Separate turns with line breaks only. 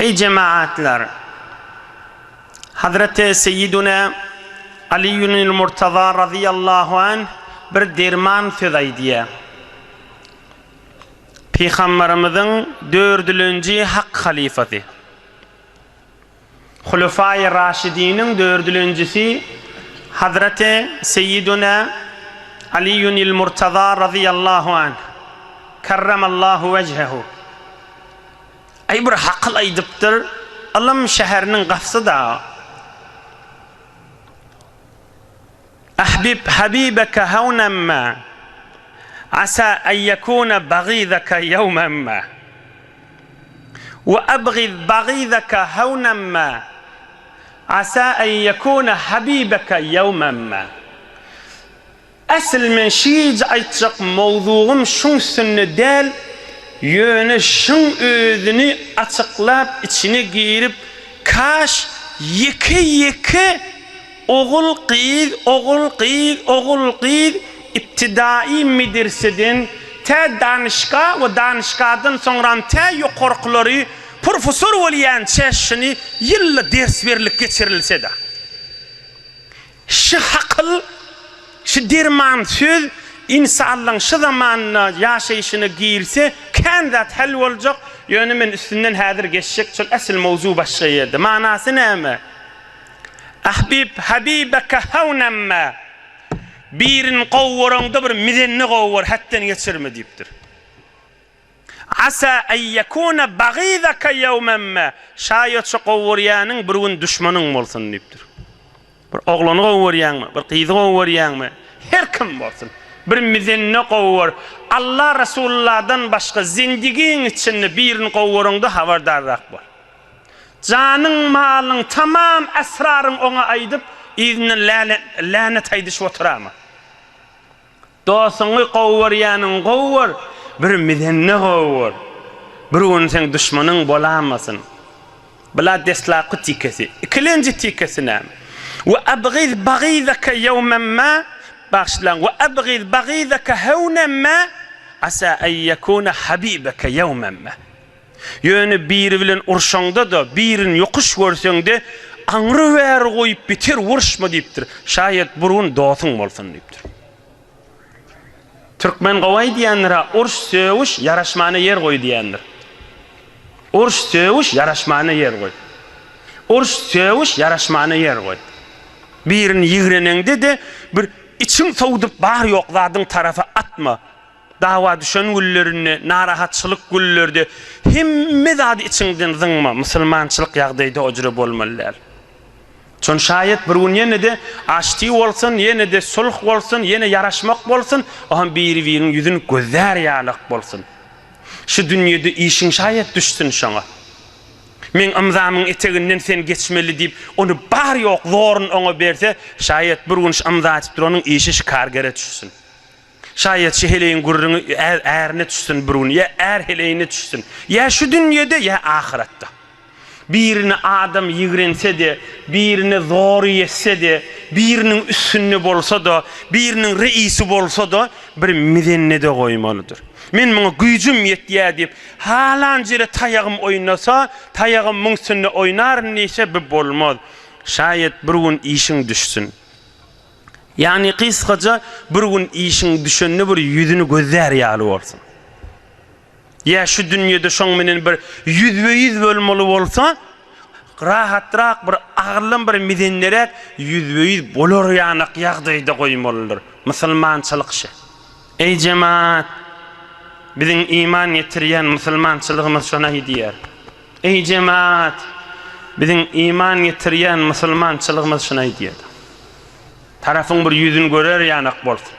Eý jemaatlar! Hazreti Seýiduna Aliýunil Murtaza razyýallahu anh bir derman söz aýdýar. Pygamberimiziň dördülenji hak halyfasy. Hulefaýy Raşidiniň dördülenjisi Hazreti Seýiduna Aliýunil Murtaza razyýallahu anh, Kerremallahu wejhehu. Aý bir hakyl aýdypdyr, ylym şäheriniň gapysy-da. Ahbib habibeke hawnan ma, asa an ýekuna bagidaka ýawman ma. We abgid bagidaka hawnan ma, asa an ýekuna habibeke ýawman ma. Asyl men şu gije aýtjak mowzugym şuň üstünde däl, ýöne şuň özüni açyklap içine girip kaş ýeke ýeke ogul gyz ogul gyz ogul gyz ibtidai medreseden tä danyşga we danyşgadan soňram tä ýokarkylary professor bolýança şuny ýylda ders berlip geçirilsede. Şy hakyl, şy derman söz ynsanlaň şy zamanda ýaşaýşyna girse kän zat hal boljak, ýöne men üstünden häzir geçjek, şol asyl mowzu başga ýerde. Manasy näme? Ahbib habibeke hawnan ma, birini gowy göreňde bir mizenini gowy gör, hetden geçirme diýipdir. Asa en ýekune bagydaka ýewmen me, şaýat şu gowy görýäniň bir gün duşmanyň bolsun diýipdir. Bir oglany gowy görýäňmi, bir gyzy gowy görýäňmi, her kim bolsun, bir mizenne gowy gör. Allah Resulullahdan başga zindigiň içinde birini gowy göreňde habardarrak bol. Janyň, malyň, tamam esraryň oňa aýdyp, yzyndan länet aýdyşyp oturama. Dostuňy gowy görýäniňi gowy gör, bir mizende gowy gör. Bir gün seň duşmanyň bolamasyn. Bula deslapky tikesi. Ikilenji tikesi näme? We abgyz bagyzaka ýewmen ma, bagyşlaň, we abgyz bagyzaka hewnen ma, asa en ýekune habibeke ýewmen ma. Ýöne biri bilen urşaňda-da, birini ýokuş görseň-de, aňry-bäri goýup beter uruşma diýipdir. Şaýat bir gün dosuň bolsun diýipdir. Türkmen gowy aýdýandyr-a, uruş, sögüş, ýaraşmana ýer goý diýendir. Uruş, sögüş, ýaraşmana ýer goý. Uruş, sögüş, ýaraşmana ýer goý. Birini ýigreneňde-de bir içiň sowdup bar-ýok zadyň tarapa atma. Dawa düşen günlerinde, narahatçylyk günlerde hemme zady içiňden zyňma, musulmançylyk ýagdaýda o jüre bolmaly däl. Şon şaýat bir gün ýene-de aşti bolsun, ýene-de sulh bolsun, ýene ýaraşmak bolsun, o hem biri-biriniň ýüzüni gözlär ýalak bolsun. Şu dünýede işiň şaýat düşsün şoňa. Meň ymzamyň eteginden sen geçmeli diýip, ony bar-ýok zoruny oňa berse, şaýat bir gün şu ymza atyp duranyň işi şu kargere düşsün. Şaýat şu heleýiň gürrüňi ärine düşsün bir gün, ýa är heleýine düşsün. Ýa şu dünýede, ýa ahyretde. Birini adam ýigrense-de, birine zory ýetse-de, biriniň üstünde bolsa-da, biriniň reisi bolsa-da, bir mizenne-de goýmalydyr. Men muňa güýjüm ýetýär diýip, halan ýere taýagym oýnasa, taýagym muň üstünde oýnaryn diýse, bu bolmaz. Şaýat bir gün işiň düşsün. Ýagny gysgaça bir gün işiň düşende bir ýüzüni gözlär ýaly bolsun. Ýa şu dünýede şoň menen bir ýüzbe-ýüz bolmaly bolsa, rahatrak bir agyrlan bir mizenderäk ýüzbe-ýüz bolar ýanak ýagdaýda goýmalydyr. Musulmançylyk şe. Eý jemaat! Biziň iman getirýän musulmançylygymyz şony aýdýar. Eý jemaat! Biziň iman getirýän musulmançylygymyz şuny aýdýar. Tarapyň bir ýüzüni görer ýanak bolsun.